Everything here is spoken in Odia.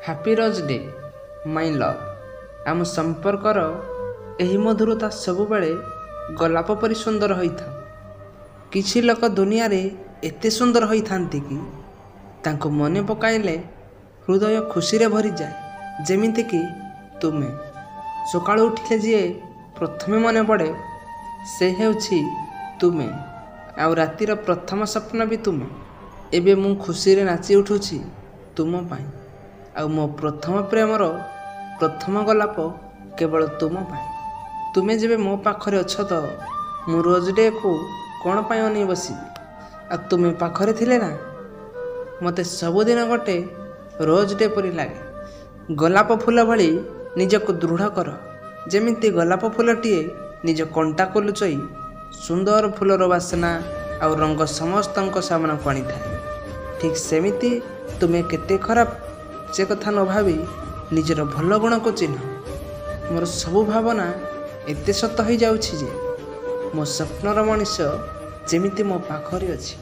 Happy rose day my love. ଆମ ସମ୍ପର୍କର ଏହି ମଧୁରତା ସବୁବେଳେ ଗୋଲାପ ପରି ସୁନ୍ଦର ହୋଇଥାଉ। କିଛି ଲୋକ ଦୁନିଆରେ ଏତେ ସୁନ୍ଦର ହୋଇଥାନ୍ତି କି ତାଙ୍କୁ ମନେ ପକାଇଲେ ହୃଦୟ ଖୁସିରେ ଭରିଯାଏ, ଯେମିତିକି ତୁମେ। ସକାଳୁ ଉଠିଲେ ଯିଏ ପ୍ରଥମେ ମନେ ପଡ଼େ ସେ ହେଉଛି ତୁମେ, ଆଉ ରାତିର ପ୍ରଥମ ସ୍ୱପ୍ନ ବି ତୁମେ। ଏବେ ମୁଁ ଖୁସିରେ ନାଚି ଉଠୁଛି ତୁମ ପାଇଁ, ଆଉ ମୋ ପ୍ରଥମ ପ୍ରେମର ପ୍ରଥମ ଗୋଲାପ କେବଳ ତୁମ ପାଇଁ। ତୁମେ ଯେବେ ମୋ ପାଖରେ ଅଛ ତ ମୁଁ ରୋଜ୍ ଡେକୁ କ'ଣ ପାଇଁ ଅନେଇ ବସିବି? ଆଉ ତୁମେ ପାଖରେ ଥିଲେ ନା ମୋତେ ସବୁଦିନ ଗୋଟେ ରୋଜ୍ ଡେ ପରି ଲାଗେ। ଗୋଲାପ ଫୁଲ ଭଳି ନିଜକୁ ଦୃଢ଼ କର। ଯେମିତି ଗୋଲାପ ଫୁଲଟିଏ ନିଜ କଣ୍ଟାକୁ ଲୁଚାଇ ସୁନ୍ଦର ଫୁଲର ବାସ୍ନା ଆଉ ରଙ୍ଗ ସମସ୍ତଙ୍କ ସାମ୍ନାକୁ ଆଣିଥାଏ, ଠିକ୍ ସେମିତି ତୁମେ କେତେ ଖରାପ ସେ କଥା ନ ଭାବି ନିଜର ଭଲ ଗୁଣକୁ ଚିହ୍ନ। ମୋର ସବୁ ଭାବନା ଏତେ ସତ ହୋଇଯାଉଛି ଯେ ମୋ ସ୍ୱପ୍ନର ମଣିଷ ଯେମିତି ମୋ ପାଖରେ ଅଛି।